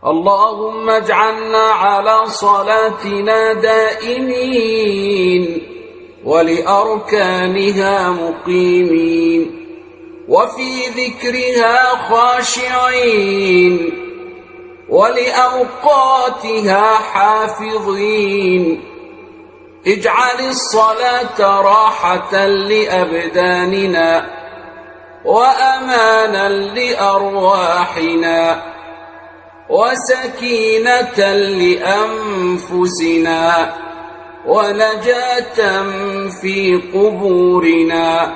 اللهم اجعلنا على صلاتنا دائمين، ولأركانها مقيمين، وفي ذكرها خاشعين، ولأوقاتها حافظين. اجعل الصلاة راحة لأبداننا، وأمانا لأرواحنا، وسكينة لأنفسنا، ونجاة في قبورنا.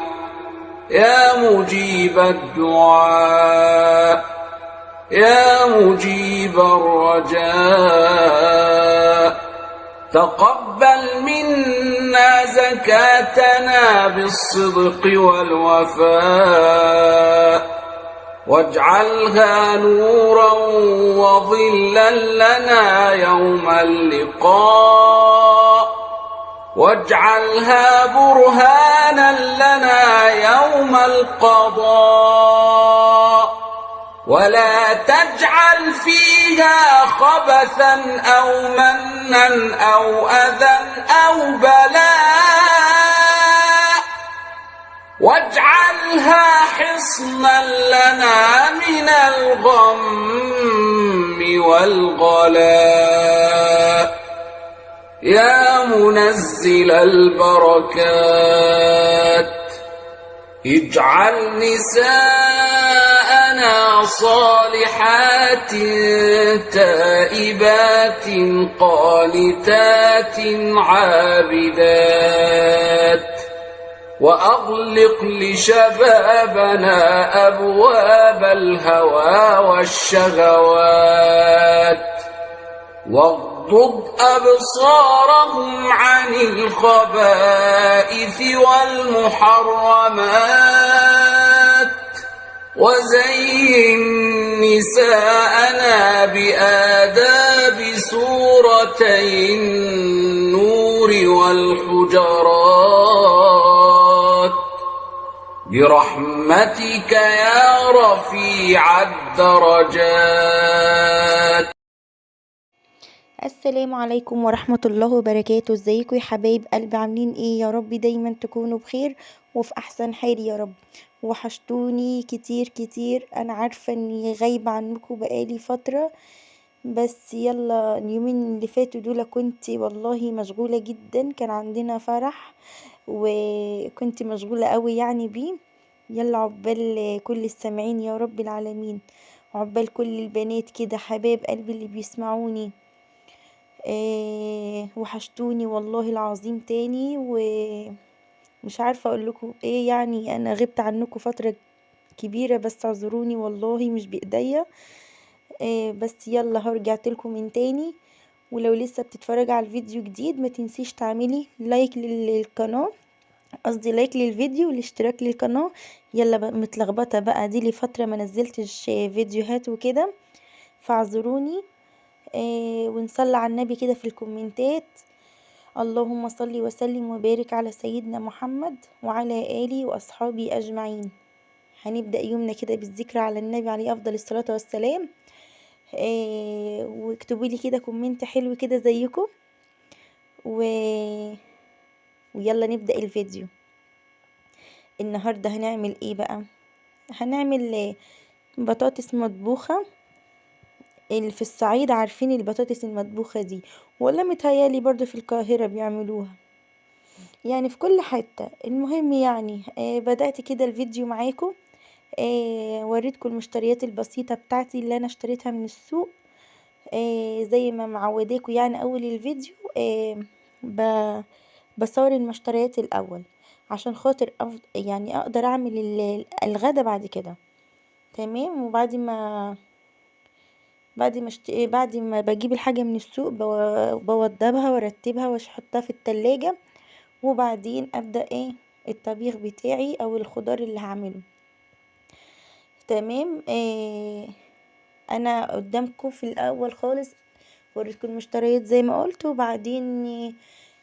يا مجيب الدعاء، يا مجيب الرجاء، تقبل منا زكاتنا بالصدق والوفاء، واجعلها نورا وظلا لنا يوم اللقاء، واجعلها برهانا لنا يوم القضاء، ولا تجعل فيها خبثا أو منا أو أذى أو بلاء، واجعلها حصنا لنا من الغم والغلاء. يا منزل البركات، اجعل نساءنا صالحات تائبات قانتات عابدات، وأغلق لشبابنا أبواب الهوى والشهوات، واغضض أبصارهم عن الخبائث والمحرمات، وزين نساءنا بآداب سورتي النور والحجرات، برحمتك يا رفيع الدرجات. السلام عليكم ورحمة الله وبركاته. ازيكم يا حبايب قلبي؟ عاملين ايه؟ يا رب دايما تكونوا بخير وفي احسن حال يا رب. وحشتوني كتير كتير، انا عارفة اني غايبة عنكم بقالي فترة، بس يلا اليومين اللي فاتوا دول كنت والله مشغولة جدا، كان عندنا فرح وكنت مشغولة قوي يعني بيه. يلا عقبال كل السامعين يا رب العالمين، عقبال كل البنات كده حبايب قلبي اللي بيسمعوني. وحشتوني والله العظيم تاني، ومش عارفة اقول لكم ايه، يعني انا غبت عنكم فترة كبيرة بس اعذروني والله مش بايديا. بس يلا هرجعت لكم من تاني. ولو لسه بتتفرج على الفيديو جديد ما تنسيش تعملي like للقناة، قصدي like للفيديو والاشتراك للقناة. يلا بقى متلخبطة بقى، دي لي فترة ما نزلتش فيديوهات وكده فاعذروني. ونصلي على النبي كده في الكومنتات، اللهم صل وسلم وبارك على سيدنا محمد وعلى آله وأصحابه أجمعين. هنبدأ يومنا كده بالذكر على النبي عليه أفضل الصلاة والسلام. واكتبوا لي كده comment حلو كده زيكم، ويلا نبدأ الفيديو. النهاردة هنعمل ايه بقى؟ هنعمل بطاطس مطبوخة. اللي في الصعيد عارفين البطاطس المطبوخة دي، ولا متهيالي برضو في القاهرة بيعملوها، يعني في كل حتة. المهم يعني بدأت كده الفيديو معاكم، وريتكم المشتريات البسيطة بتاعتي اللي انا اشتريتها من السوق، زي ما معوداكم يعني اول الفيديو بصور المشتريات الاول عشان خاطر يعني اقدر اعمل الغدا بعد كده، تمام. وبعد ما بعد ما بعد ما بجيب الحاجة من السوق بوضبها وارتبها واحطها في التلاجة، وبعدين ابدأ ايه الطبيخ بتاعي او الخضار اللي هعمله، تمام. انا قدامكم في الاول خالص وريتكم المشتريات زي ما قلت، وبعدين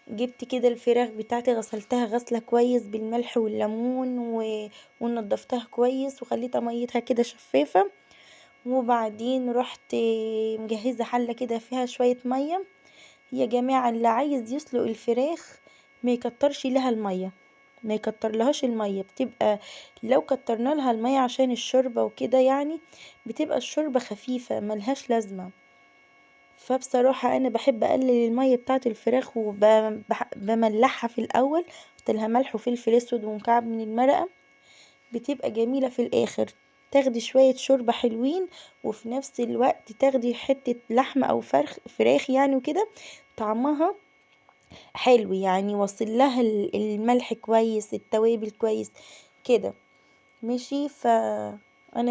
جبت كده الفراخ بتاعتي غسلتها غسلة كويس بالملح والليمون ونضفتها كويس وخليتها ميتها كده شفافة، وبعدين رحت مجهزة حله كده فيها شوية مية. يا جماعة اللي عايز يسلق الفراخ ما يكترش لها المية، ما يكتر لهاش المية، بتبقى لو كترنا لها المية عشان الشوربة وكده يعني بتبقى الشوربة خفيفة ملهاش لازمه. فبصراحة انا بحب اقلل المية بتاعه الفراخ وبملحها في الاول، احط لها ملح وفلفل اسود ومكعب من المرقه، بتبقى جميلة في الاخر. تاخدي شوية شوربة حلوين، وفي نفس الوقت تاخدي حتة لحمه او فراخ يعني وكده، طعمها حلو يعني، وصل لها الملح كويس، التوابل كويس كده ماشي. فانا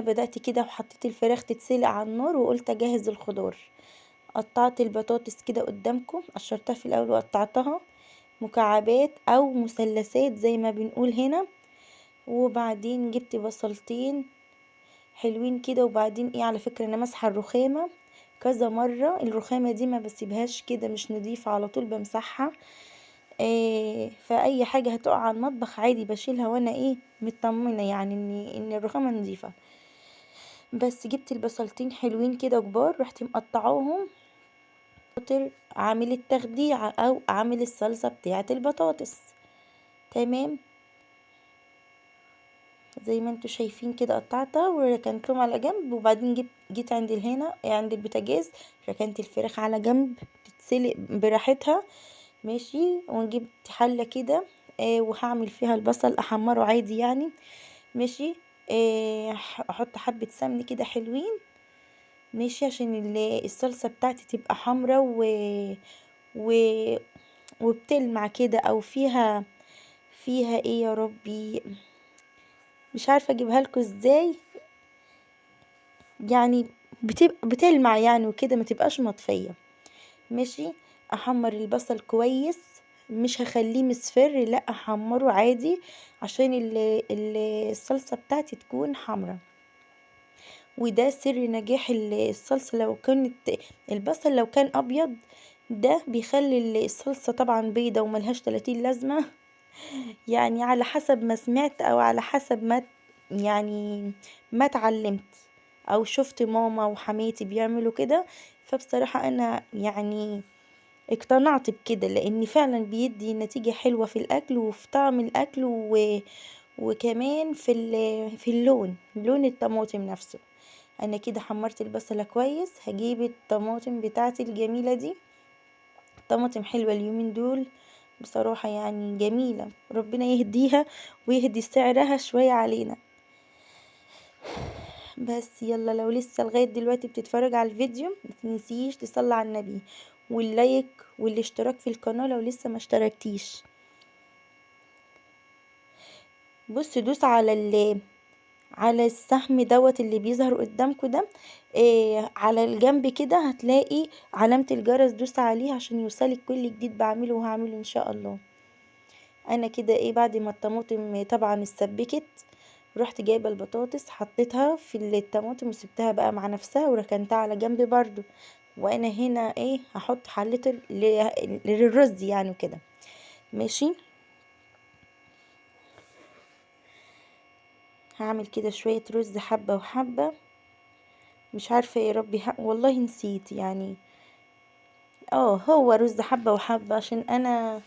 بدأت كده وحطيت الفراخ تتسلق على النار، وقلت اجهز الخضار. قطعت البطاطس كده قدامكم، قشرتها في الاول وقطعتها مكعبات او مثلثات زي ما بنقول هنا. وبعدين جبت بصلتين حلوين كده. وبعدين ايه، على فكرة انا ماسحه الرخامه كذا مرة، الرخامه دي ما بسيبهاش كده مش نظيفة، على طول بمسحها. فاي حاجة هتقع على المطبخ عادي بشيلها وانا ايه مطمنه يعني ان الرخامه نظيفة. بس جبت البصلتين حلوين كده كبار، رحت مقطعاهم خاطر عامل التخديعه او عامل الصلصه بتاعه البطاطس. تمام زي ما انتوا شايفين كده قطعتها وركنتهم على جنب. وبعدين جيت عند الهنا عند البوتاجاز، ركنت الفراخ على جنب تتسلق براحتها ماشي. ونجيب حله كده وهعمل فيها البصل احمره عادي يعني ماشي. احط حبه سمن كده حلوين ماشي، عشان الصلصه بتاعتي تبقى حمرا و وبتلمع كده، او فيها ايه يا ربي مش عارفه اجيبها لكم ازاي يعني، بتبقى بتلمع يعني وكده، ما تبقاش مطفيه ماشي. احمر البصل كويس، مش هخليه مصفر، لا احمره عادي عشان الصلصه بتاعتي تكون حمرا. وده سر نجاح الصلصه. لو كانت البصل لو كان ابيض ده بيخلي الصلصه طبعا بيضة وملهاش 30 لازمه يعني، على حسب ما سمعت او على حسب ما يعني ما اتعلمت او شفت ماما وحماتي بيعملوا كده. فبصراحة انا يعني اقتنعت بكده، لان فعلا بيدي نتيجة حلوة في الاكل وفي طعم الاكل وكمان في اللون، لون الطماطم نفسه. انا كده حمرت البصله كويس، هجيب الطماطم بتاعتي الجميلة دي. الطماطم حلوة اليومين دول بصراحة يعني جميلة، ربنا يهديها ويهدي سعرها شوية علينا. بس يلا لو لسه لغاية دلوقتي بتتفرج على الفيديو متنسيش تصلي على النبي وال like والاشتراك في القناة لو لسه ما اشتركتيش. بص دوس على السهم دوت اللي بيظهر قدامكم ده، على الجنب كده هتلاقي علامة الجرس، دوس عليها عشان يوصلك كل جديد بعمله وهعمله ان شاء الله. انا كده ايه بعد ما الطماطم طبعا اتسبكت، رحت جايبه البطاطس حطيتها في الطماطم وسبتها بقى مع نفسها وركنتها على جنب برضو. وانا هنا ايه هحط حله للرز يعني وكده ماشي. هعمل كده شوية رز حبه وحبه، مش عارفه يا ربي والله نسيت يعني، هو رز حبه وحبه عشان انا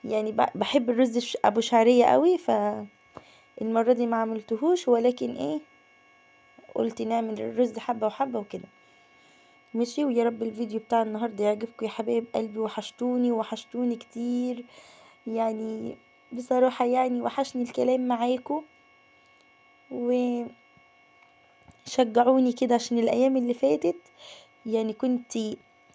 يعني بحب الرز ابو شعرية قوي، فالمره دي ما عملتهوش، ولكن ايه قلت نعمل الرز حبه وحبه وكده ماشي. ويا رب الفيديو بتاع النهارده يعجبكم يا حبايب قلبي، وحشتوني وحشتوني كتير يعني بصراحة، يعني وحشني الكلام معاكم، وشجعوني كده عشان الايام اللي فاتت يعني كنت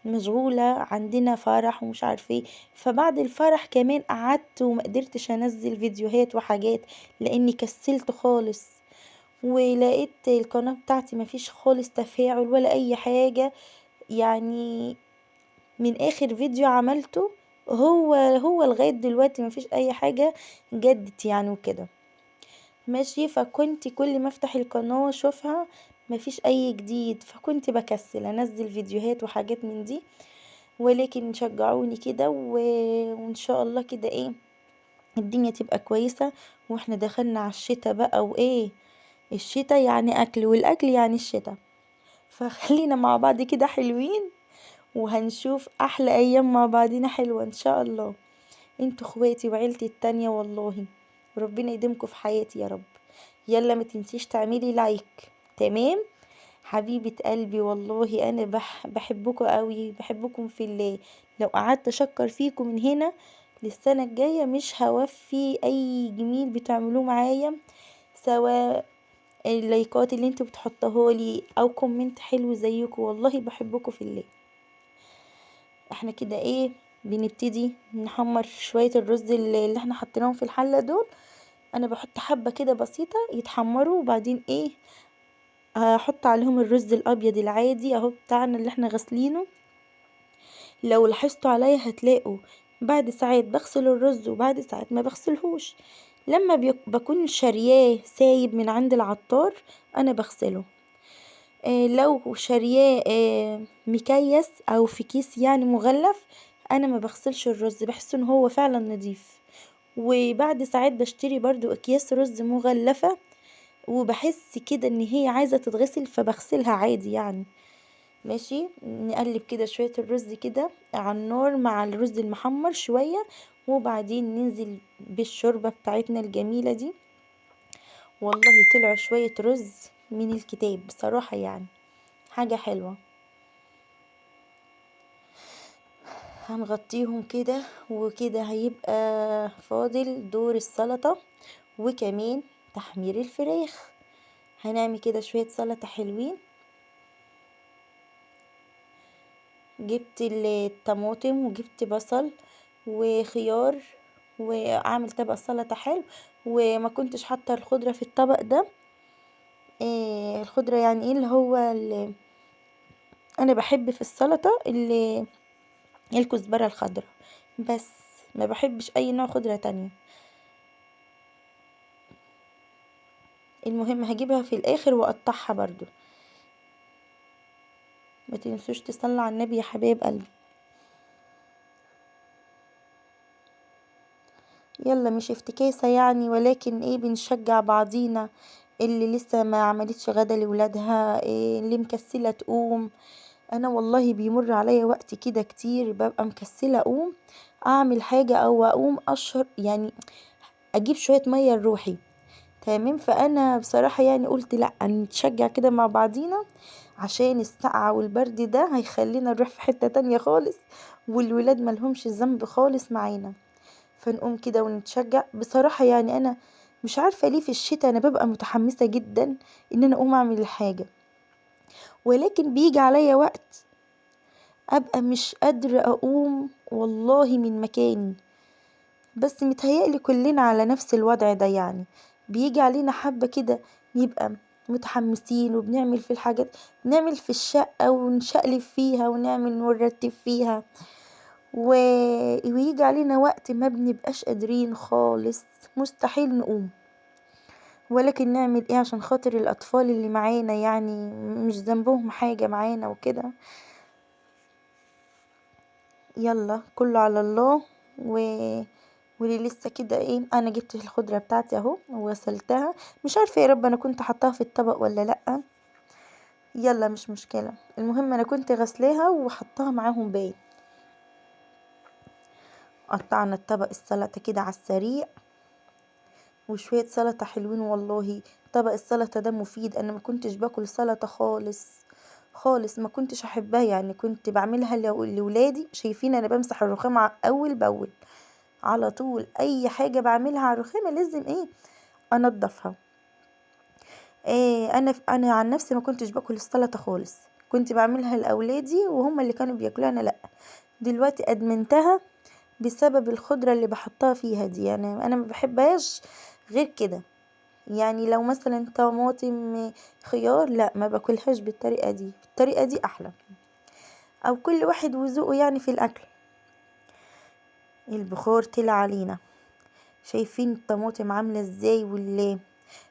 مشغولة، عندنا فرح ومش عارفه ايه، فبعد الفرح كمان قعدت وما قدرتش انزل فيديوهات وحاجات لاني كسلت خالص، ولقيت القناة بتاعتي مفيش خالص تفاعل ولا اي حاجة. يعني من اخر فيديو عملته هو لغاية دلوقتي مفيش اي حاجة جدت يعني وكده ماشي. فكنت كل ما افتح القناة اشوفها مفيش اي جديد، فكنت بكسل انزل فيديوهات وحاجات من دي، ولكن شجعوني كده وان شاء الله كده ايه الدنيا تبقى كويسة. واحنا دخلنا على الشتاء بقى، وايه الشتاء يعني اكل، والاكل يعني الشتاء. فخلينا مع بعض كده حلوين، وهنشوف احلى ايام مع بعضينا حلوة ان شاء الله. انتوا اخواتي وعيلتي التانية والله، ربنا يديمكم في حياتي يا رب. يلا ما تنسيش تعملي like، تمام حبيبة قلبي؟ والله انا بحبكم قوي، بحبكم في الله. لو قعدت اشكر فيكم من هنا للسنة الجاية مش هوفي اي جميل بتعملوه معايا، سواء اللايكات اللي انتوا بتحطوها لي او comment حلو زيكم، والله بحبكم في الله. احنا كده ايه بنبتدي نحمر شوية الرز اللي احنا حطيناهم في الحلة دول. انا بحط حبة كده بسيطة يتحمروا، وبعدين ايه هحط عليهم الرز الابيض العادي اهو بتاعنا اللي احنا غسلينه. لو لاحظتوا عليا هتلاقوا بعد ساعات بغسل الرز وبعد ساعات ما بغسلهوش. لما بكون شارياه سايب من عند العطار انا بغسله، لو شارياه مكيس او في كيس يعني مغلف انا ما بغسلش الرز، بحس ان هو فعلا نظيف. وبعد ساعات بشتري برضو اكياس رز مغلفة وبحس كده ان هي عايزة تتغسل فبغسلها عادي يعني. ماشي، نقلب كده شوية الرز كده على النار مع الرز المحمر شوية، وبعدين ننزل بالشوربة بتاعتنا الجميلة دي. والله طلع شوية رز من الكتاب بصراحة، يعني حاجة حلوة. هنغطيهم كده وكده، هيبقى فاضل دور السلطة وكمان تحمير الفراخ. هنعمل كده شوية سلطة حلوين. جبت الطماطم وجبت بصل وخيار، واعمل طبق سلطة حلو. وما كنتش حاطة الخضرة في الطبق ده. الخضرة يعني ايه اللي هو اللي انا بحب في السلطة اللي الكزبرة الخضراء، بس ما بحبش اي نوع خضرة تانية. المهم هجيبها في الاخر واقطعها برضو. ما تنسوش تصلوا على النبي يا حبايب قلبي. يلا مش افتكاسة يعني، ولكن ايه بنشجع بعضينا. اللي لسه ما عملتش غدا لولادها، إيه اللي مكسلة تقوم. انا والله بيمر عليا وقت كده كتير ببقى مكسلة اقوم اعمل حاجة او اقوم اشرب، يعني اجيب شوية مية لروحي، تمام. فانا بصراحة يعني قلت لا نتشجع كده مع بعضينا، عشان السقعة والبرد ده هيخلينا نروح في حتة تانية خالص، والولاد ملهمش ذنب خالص معانا. فنقوم كده ونتشجع بصراحة. يعني انا مش عارفة ليه في الشتاء انا ببقى متحمسة جدا ان انا اقوم اعمل الحاجة، ولكن بيجي عليا وقت ابقى مش قادرة اقوم والله من مكاني. بس متهيألي كلنا على نفس الوضع ده، يعني بيجي علينا حبة كده نبقى متحمسين وبنعمل في الحاجات، نعمل في الشقة ونشقلب فيها ونعمل ونرتب فيها، ويجي علينا وقت ما بنبقاش قادرين خالص، مستحيل نقوم. ولكن نعمل ايه عشان خاطر الاطفال اللي معانا، يعني مش ذنبهم حاجة معانا وكده. يلا كله على الله. واللي لسه كده ايه، انا جبت الخضرة بتاعتي اهو وغسلتها، مش عارفة يا رب انا كنت حطاها في الطبق ولا لأ، يلا مش مشكلة، المهم انا كنت غسلاها وحطاها معاهم باين. قطعنا الطبق السلطة كده على السريع، وشوية سلطة حلوين والله. طبق السلطة ده مفيد، انا ما كنتش باكل سلطة خالص خالص، ما كنتش احبها يعني، كنت بعملها لولادي. شايفين انا بمسح الرخامة اول باول على طول، اي حاجة بعملها على الرخامة لازم ايه انضفها. انا عن نفسي ما كنتش باكل السلطة خالص، كنت بعملها لاولادي وهم اللي كانوا بياكلوها، انا لا. دلوقتي ادمنتها بسبب الخضرة اللي بحطها فيها دي، يعني انا ما بحبهاش غير كده. يعني لو مثلا طماطم خيار لا ما باكلهاش بالطريقة دي، الطريقة دي احلى، او كل واحد وذوقه يعني في الاكل. البخار طلع علينا، شايفين الطماطم عاملة ازاي.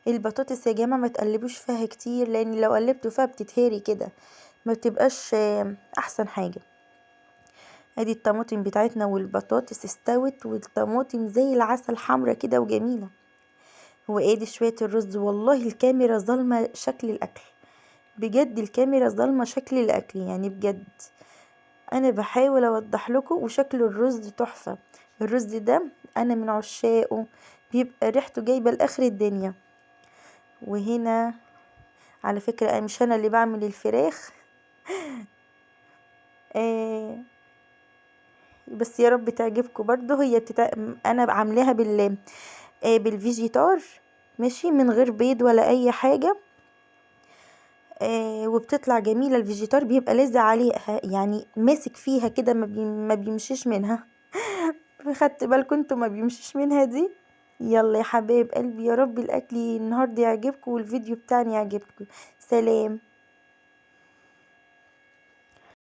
البطاطس يا جماعة ما تقلبوش فيها كتير، لان لو قلبتوا فيها بتتهري كده، ما بتبقاش احسن حاجة. ادي الطماطم بتاعتنا والبطاطس استوت، والطماطم زي العسل حمرا كده وجميلة. وادي شوية الرز، والله الكاميرا ظالمة شكل الاكل، بجد الكاميرا ظالمة شكل الاكل، يعني بجد انا بحاول اوضح لكم. وشكل الرز تحفة، الرز ده انا من عشاقه، بيبقى ريحته جايبة لاخر الدنيا. وهنا على فكرة مش انا اللي بعمل الفراخ بس يا رب تعجبكم برضو. هي انا عاملاها بالفيجيتار، ماشي، من غير بيض ولا اي حاجة، وبتطلع جميلة. الفيجيتار بيبقى لازق عليها، يعني ماسك فيها كده، ما بيمشيش منها. خدت بالكم انتوا ما بيمشيش منها دي؟ يلا يا حبايب قلبي، يا رب الاكل النهارده يعجبكم والفيديو بتاعنا يعجبكم. سلام.